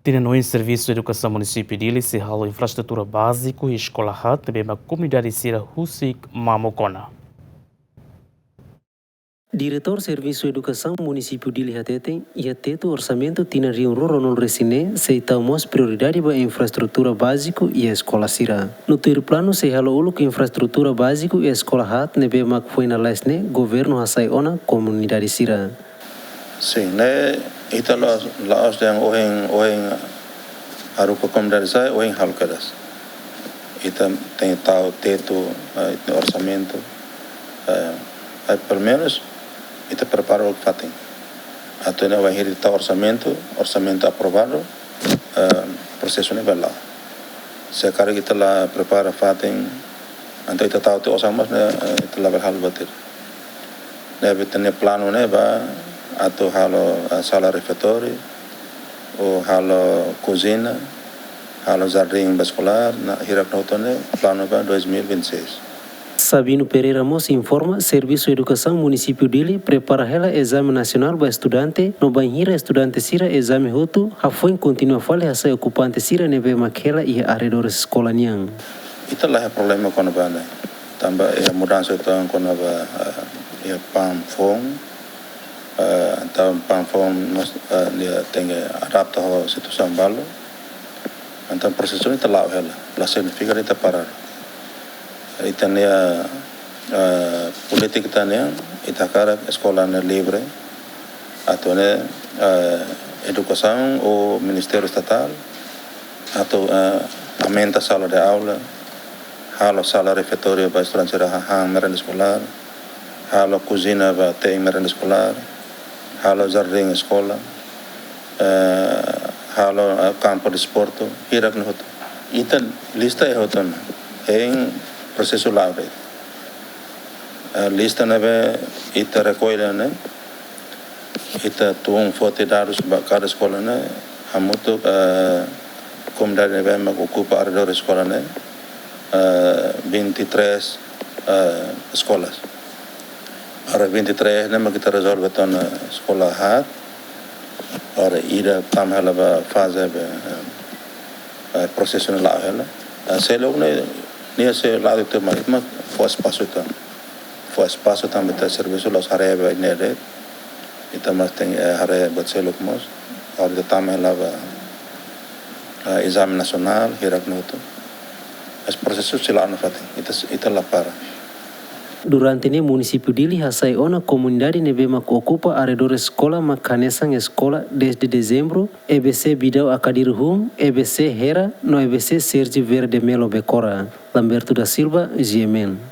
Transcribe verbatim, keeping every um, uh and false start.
Tinan oin Servisu Edukasaun Munisípiu Dili sei halo infraestrutura báziku iha eskola haat ne'ebé mak komunidade sira husik mamuk ona. Diretór Servisu Edukasaun Munisípiu Dili hateten, iha tetu orsamentu tinan rihun rua ruanulu-resin-neen sei tau mós prioridade ba infraestrutura báziku iha eskola sira. No tuir planu sei halo uluk infraestrutura báziku iha eskola haat ne'ebé mak foin lalais ne'e governu hasai ona komunidade sira. Sin, ne'e ita la'ós, la'ós dehan ohin, ohin haruka komunidade sa'e, ohin halo kedas. Ita tenke tau tetu, eh, ita-nia orsamentu, eh, eh, pelumenus ita prepara uluk fatin. Atu nune'e bainhira ita tau orsamentu, orsamentu aprovadu, eh, prosesu ne'e bele la'o. Se karik ita la prepara fatin, entaun ita tau tiha osan mós ne'e, eh, ita labele halo buat ida. Ne'ebé ita-nia planu ne'e ba atu halo, eh, sala refeitóriu, ou halo kuziña, halo jardín ba eskolár, no hirak-ne'e hotu ne'e planu ba dois mil e vinte e seis. Sabino Pereira mós informa, Servisu Edukasaun Munisípiu Dili prepara hela ezame nasionál ba estudante, no bainhira estudante sira ezame hotu, hafoin kontinua fali hasai okupante sira ne'ebé mak hela iha arredores eskola nian. Ita la iha problema kona-ba ne'e. Tanba iha mudansa ita kona-ba, eh, iha PAN foun, eh, entaun PAN foun mós, eh, nia tenke adapta ho situasaun balu. Entaun prosesu ne'e ita la'o hela, la signifika ita para. Ita-nia, eh, polítika ita-nian, ita hakarak eskola ne'e livre, atu nune'e, eh, edukasaun ou ministériu estatál atu, eh, aumenta sala de aula, halo sala refeitóriu ba estudante sira hahán merenda eskolár, halo kuziña ba te'in merenda eskolár, halo jardín eskola, eh, halo, eh, kampu desportu, hirak-ne'e hotu. Ita lista iha hotu ona, hein prosesu la'o de'it. Eh, lista ne'ebé ita rekolla ne'e, ita tun foti dadus ba kada eskola ne'e, hamutuk, eh, komunidade ne'ebé mak okupa arredór eskola ne'e, eh, vinte e três, eh, eskolas. Ora vinte e três ne'e mak ita rezolve tiha ona eskola haat, ora ida tama hela ba faze be, eh, prosesu ne'e la'o hela. Eh, seluk ne'e, nia sei la'o tiha ona, ita mak fó espasu tiha ona. Fó espasu tanba ita servisu la'ós haree ba ida de'it. Ita mós tenke, eh, haree buat seluk mós. Ora ita tama hela ba, eh, ezame nasionál, hirak-ne'e hotu. Esse prosesu sei la'o nafatin. Ita, ita la para. Durante ne'e Munisípiu Dili hasai ona komunidade ne'ebé mak okupa arredores eskola mak hanesan eskola dezde dezembru, E B C Bidau Akadir Hun, E B C Hera, no E B C Sergio Verde Melo Becora. Lamberto da Silva, G M N.